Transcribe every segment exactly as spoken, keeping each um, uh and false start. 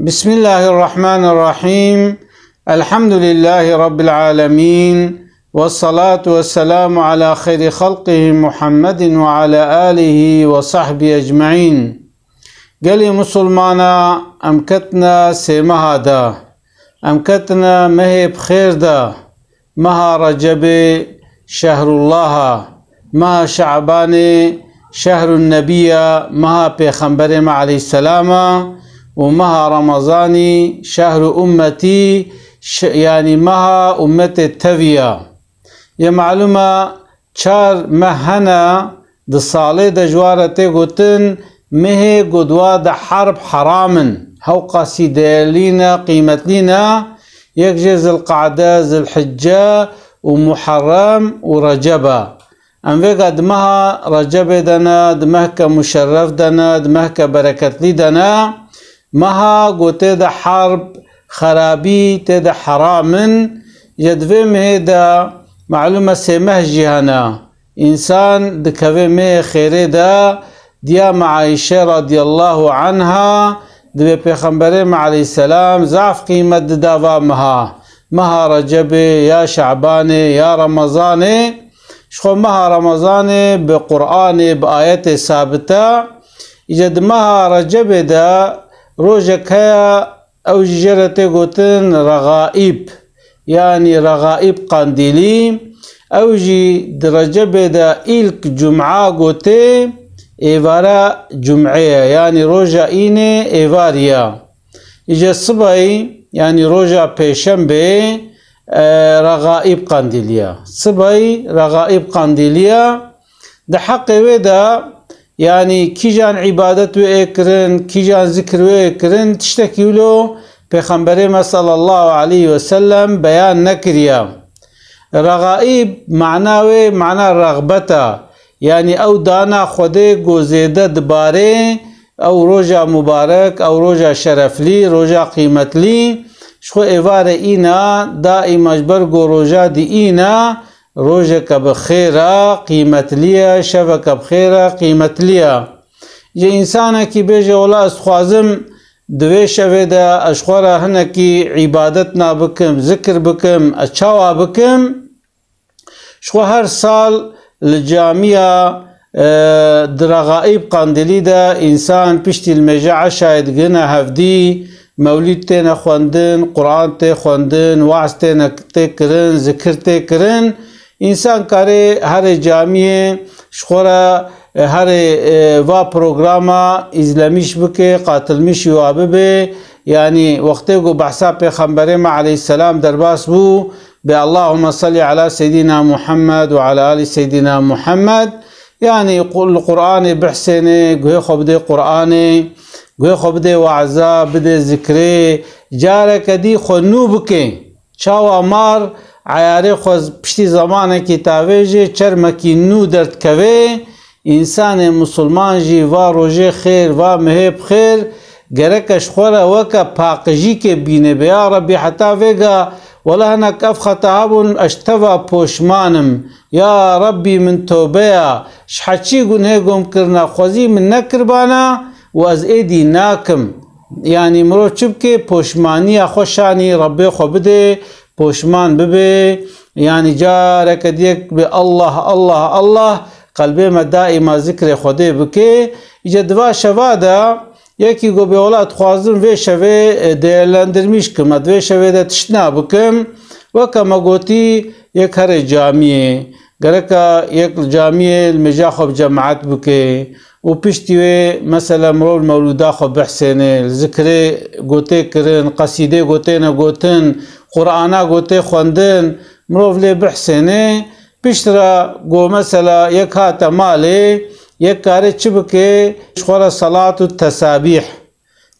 بسم الله الرحمن الرحيم. الحمد لله رب العالمين. والصلاة والسلام على خير خلقه محمد وعلى آله وصحبه أجمعين. Gelê Musulmana, em ketine sê meha de. Em ketine mehê bi xêr de. Meha Recebê şehrullaha, meha Şe'banê şehrun Nebiyya, meha Pêxemberê me aleyhisselama û meha Remezanî şehru ummetî, ş-, yanî meha ummetê tevî ya. Yê malûm e, çar meh hene di salê de ji wan re tê gotin, mehê ku di wa de herb heram in. Hewqasî değerlî ne, qîmetlî ne, yek jê Zilqade, Zilhicce û Muherrem û Receb e. Em vêga di meha Recebê de ne, di mehke muşerref de ne, di mehke bereketlî de ne. Meha ku tê de herb, xerabî, tê de heram in, ji di vê mehê de malûm e sê meh jî hene. Însan dikeve mehê xêrê de, diya me Ayşe radiyallahu anha, divê Pêxemberê me aleyhisselam zaf qîmet dida va meha. Meha Recebê ya Şe'banê ya Remezanê, ji xwe meha Remezanê bi Qur'anê, bi ayetê sabit e. Îca di meha Recebê de rojek heye, ew jî jê re tê gotin Regaîb, yanî Regaîb Qandîlî. Ew jî di Recebê de îlk cuma ku tê, êvara cumê ye, yanî roja înê êvarî ye. Îca sibahî, yanî roja pêşembê, e, Regaîb Qandîlî ye. Sibahî Regaîb Qandîlî ye. Di heqê wê de, yanî kîjan îbadet wê ê kirin, kîjan zikir wê ê kirin, tiştekî wilo Pêxemberê me sallallahu aleyhi ve sellem beyan nekiriye. Regaîb mana wê mana rexbet e. Yanî ew dana Xwedê ku zêde dibarê, ew roja mubarek, ew roja şereflî, roja qîmetlî, ji xwe êvarê îna, daîma ji ber ku roja dî îna, rojeke bi xêr e, qîmetlî ye, şeveke bi xêr e, qîmetlî ye. Ji însanekî bêje, wela ez dixwazim di vê şevê de ez ji xwe re hinekî îbadet na bikim, zikir bikim, ez çawa bikim? Ji xwe her sal li camiya, e, di Regaîb Qandîlî de însan piştî li mêja eşayê digihine hevdî, mewlîd têne xwendin, Quran tê xwendin, waz têne, tê kirin, zikir tê kirin. Însan karê herê camiyê ji xwe re, e, herê, e, va programa îzlemîş bike, qatilmîşî wa bibe. Yanî wextê ku behsa Pêxemberê me aleyhisselam derbas bû, bê Allahümme salli ala Seyyidina Muhammed ve ala ali Seyyidina Muhammed. Yanî qu-, li Qur'anê bihsêne, guhê xwe bidê Qur'anê, guhê xwe bidê waza, bidê zikrê, careke dî xwe nû bike. Çawa mar eyarê xwe z-, piştî zemanekî tavêjê çermekî nû derdikeve, însanê misilman jî va rojê xêr, va mehê bi xêr, gereke ji xwe re weke paqijîkê bîne, bê ya Rebbî, heta vêga wela hinek ev xeta hebûn, ez ji te ve poşman im. Ya Rebbî, min tobe ya, ji heçî gunhê ku min kirine, xwezî min nekiribana û ez êdî nakim. Yanî mirov çi bike, poşmaniya xwe şanî Rebbê xwe bide, poşman bibe. Yanî careke diyek bi Allah, Allah, Allah, qelbê me daîma zikrê Xwedê bike. Îca di va şeva de yekî got, bê wela dixwazim vê şevê, e, değerlendirmîş kim, ez di vê şevê de tişt nabikim. Weke me gotî, yek herê camiyê. Gereka yek li camiyê li mêja xwe bi cemaet bike. Û piştî wê, mesela, mirov li mewlûda xwe bihsêne, li zikrê gotê kirin, qesîdê gotêne gotin, Qur'ana gotê xwendin, mirov lê bihsêne. Piştre ku, mesela, yek hate malê, yek kare çi bike, ji xwe re salat û tesabîh.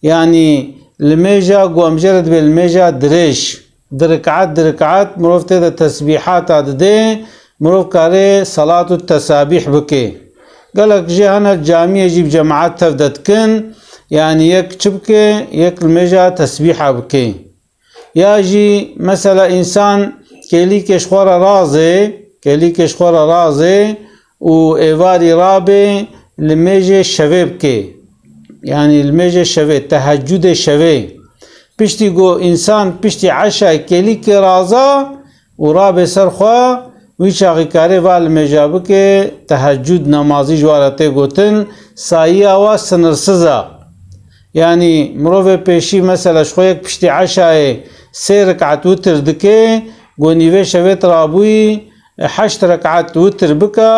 Yanî limêja ku em jê re dibê limêja dirêj, di rik'et, di rik'et mirov tê de tesbîhata didê, mirov karê salat û tesabîh bike. Gelek jê hene camiyê jî bi cemaet tev de dikin, yanî yek çi bike, yek limêja tesbîha bike. Ya jî mesela însan kêlîkê ji xwe re razê, kêlîkê ji xwe re razê û êvarî rabê limêjê şevê bike. Yanî limêjê şevê, tehecudê şevê. Piştî ku însan piştî eşayê kêlîkê raza û rabe ser xwe, wî çaxî karê va limêja bike, tehecûd namazî ji wa re tê gotin, sayiya wa sinirsiz e. Yanî mirovê pêşî mesela ji xwe yek piştî eşayê sê rik'et witir dike, ku nîvê şevê rabûyî, heşt rek'at witir bike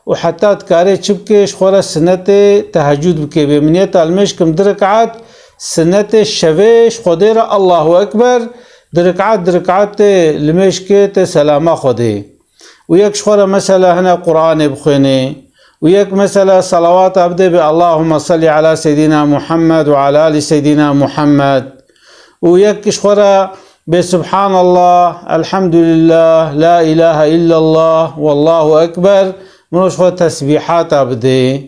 û heta dikare çi bike, ji xwe re sinetê tehecûd bike. Bê min niyeta limêj kim du rek'at sinetê şevê ji Xwedê re Allahu Ekber, du rek'at, du rek'atê limêj ke tê selama Xwedê. Û yek ji xwe re mesela hine Qur'anê bixwêne. Û yek mesela salawata bide be Allahümme salli ala seyyidina Muhammed ve ala ali seyyidina Muhammed. Û yek ji xwe re bê Subhanallah, Elhamdülillah, La ilahe illallah, Wallahu Ekber, miro ji xwe tesbîhata bidê.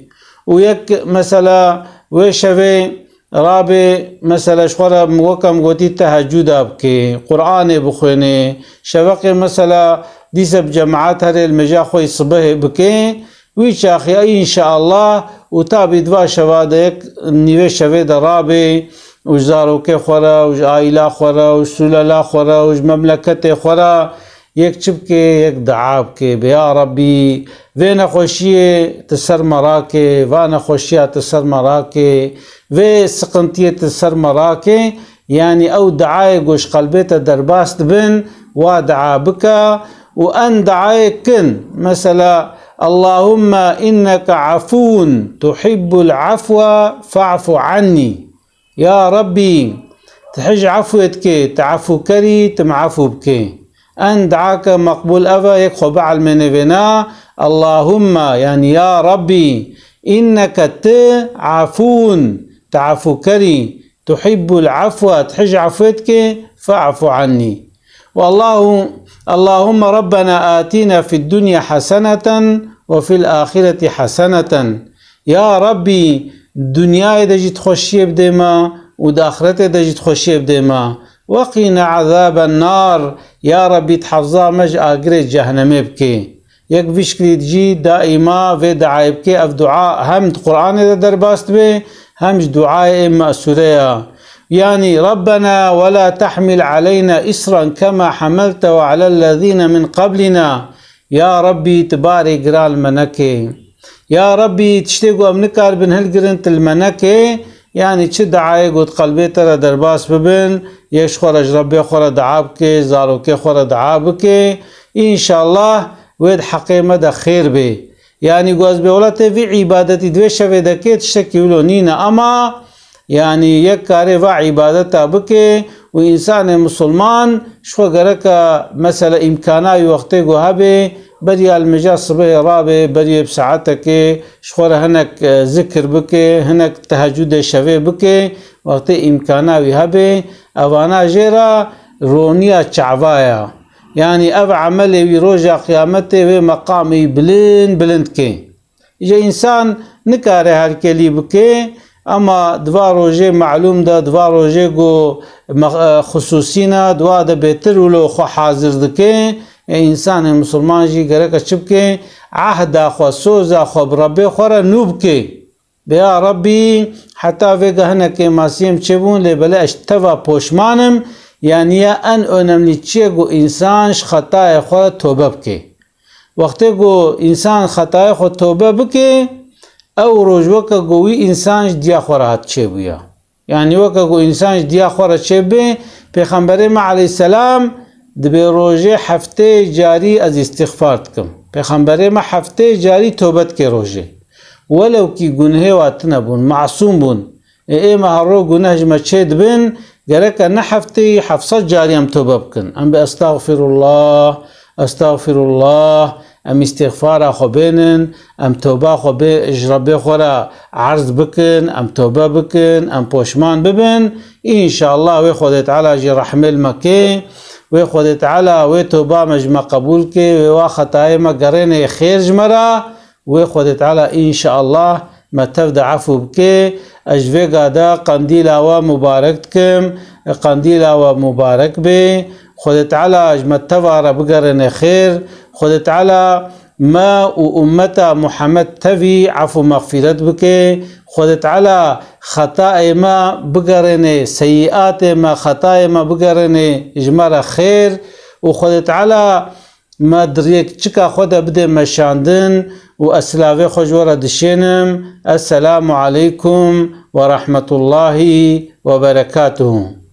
Û yek mesela wê şevê rabê, mesela ji xwe re weke min gotî tehecûda bikê, Qur'anê bixwênê, şeveqê mesela dîse bi cemaat herê li mêja xwe yî sibehê bikê, Wî çaxî înşeallah û tabî di va şeva de yek nîvê şevê de rabê û ji zarokê xwe re û ji aîla xwe re û ji sûlela xwe re û ji memleketê xwe re yek çi bike, yek dua bike, bê ya Rebbî, vê nexweşiyê tu ser me rake, va nexweşiya tu ser me rake, vê siqintiyê tu ser me rake. Yanî ew duayê ku ji qelbê te derbas dibin, wa dua bike û en duayê kin. Mesela, Allahümme inneke afûn tuhibbul afwe fa'fu anni. Ya Rebbî, tu hij efwê dikê, tu efûkerî, tu min efû bikê. En duake meqbûl ev e, yek xwe bielmêne vêna, Allahümme, yanî ya Rebbî, inneke tu afûn, tu efûkerî, tuhibbul afwe, tu hij efwê dikê, fe'fu anni. Ve Allahu-, Allahümme Rabbena atina fid dunya haseneten ve fil ahireti haseneten. Ya Rebbî, dinyayê de jî tu xweşiyê bidê me û di axiretê de jî tu xweşiyê bidê me. Ve qîna azaben nar. Ya Rebbî, tu hefza me ji agirê cehnemê bikê. Yek vî şiklî jî daîma vê duayê bike. Ev dua hem di Qur'anê de derbas dibe, hem ji duayê ê me'sûre ya. Yanî, Rabbena ve la tahmil aleyna isran kema hamaltehu alellezîne min qablina. Ya Rebbî, tu barê giran li me neke. Ya Rebbî, tiştê ku em nikaribin hilgirin, tu li me neke. Yanî çi duayê ku di qelbê te re derbas bibin, yek ji xwe re ji Rebbê xwe re dua bike, zarokê xwe re dua bike. Înşallah wê di heqê me de xêr bê. Yanî ku ez bê wela tê vî îbadetî di vê şevê de kê tiştekî wilo nîne, ama yanî yek karê va îbadeta bike û însanê misilman ji xwe gereke mesela îmkana wî wextê ku hebê, beriya li mêja sibehê rabê, beriyê bi saetekê ji xwe re hinek, e, zikir bike, hinek tehecûdê şevê bike, wextê îmkana wî hebê, evana jê re roniya çava ya. Yanî ev emelê wî roja qiyametê wê meqamê wî bilind bilind kê. Îca însan nikare her kelî bike, ema di va rojê melûm de, di va rojê ku me-, e, xusûsî ne, di wa de bêtir wilo xwe hazir dike. E, însanê misilman jî gereke çi bike? Ehda xwe, soza xwe bi Rebbê xwe re nû bike. Bê ya Rebbî, heta vêga hinek kêmasiyê min çêbûn, lê belê ez ji te ve poşman im. Yanî ya en önemlî çi ye ku însan ji xetayê xwe tobe bike. Wextê ku însan xetayê xwe tobe bike, ew roj weke ku wî însan ji diya xwe re hat çêbûya. Yanî weke ku însan ji diya xwe re çêbe, Pêxemberê me aleyhisselam dibê rojê heftê carî ez îstîxfar dikim. Pêxemberê me heftê carî tobe dike rojê. Welewkî gunhê wa tune bûn, masûm bûn. Ê, ê me her roj guneh ji me çê dibin, gereke ne hefteyî heft sed carî em tobe bikin. Em bi estağfirullah, estağfirullah, em îstîxfara xwe bênin, em toba xwe bê, ji Rebbê xwe re erz bikin, em tobe bikin, em poşman bibin. Înşallah wê Xwedê Teala jî rehmê li me kê, wê Xwedê Teala wê toba me ji me qebûl kê, wê wa xetayê me gerênê xêr ji me re. Wê Xwedê Teala înşeallah me tev de efû bike. Ez ji vêga de qendîla we mubarek dikim. Qendîla we mubarek be. Xwedê Teala ji me teva re bigerêne xêr. Xwedê Teala me û ummeta Muhammed tevî efû mexfîret bike. Xwedê Teala xetayê me bigerênê, seyiatê me, xetayê me bigerênê ji me re xêr û Xwedê Teala me di rêkçika xwe de bidê meşandin û ez silavê xwe ji we re dişênim. Esselamu aleykum ve rahmetullahi ve berekatuhu.